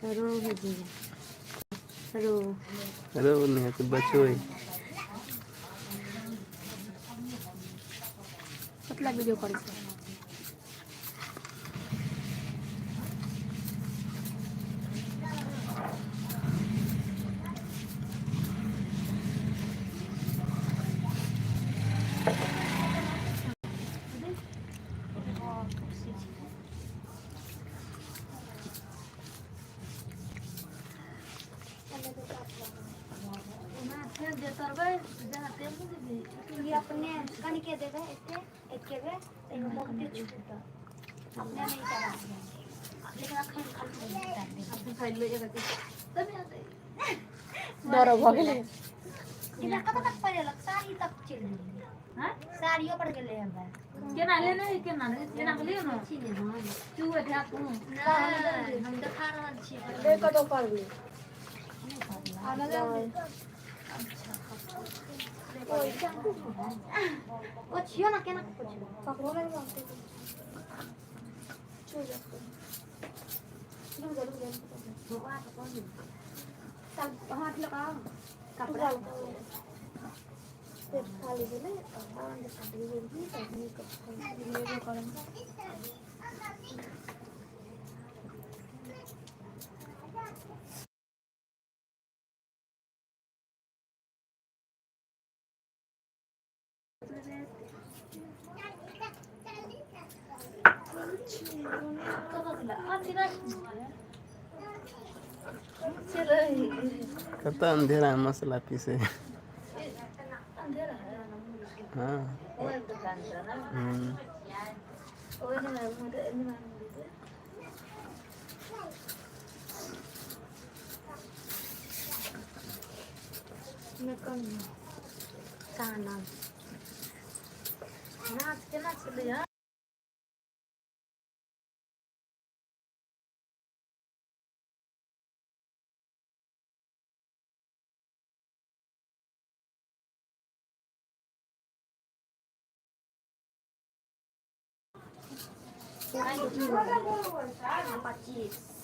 रोहु होइ छै रोहु। रोहु नै होइ छै बचोइ। कतला वीडियो करै छै। ई अपने कनिके देबै एते एके बेर एहिमे बहुते छूटत अपने नहि चला लेकिन अखन डर भऽ गेलै। कतऽ तक पड़ेलक साड़ी तक चलि गेलै। साड़ियो पर गेलै हमरा। केना लेने केना केना के लियौ ने चुए ध्यान। नहि, हम देखा रहल छियै। ले कतौ करबै। पोछियो ने, केना पोछबै? ककरो नहि मानतै। छू जाते। रुक जा, रुक जा। तब हाथ लगाओ कपड़ा। पेट खाली भेलै आ आरामसँ लेबो करब। कतऽ अन्धेरा मे मसला पीसै है। हँ हूँ। काना। नाच केना छलै? 25।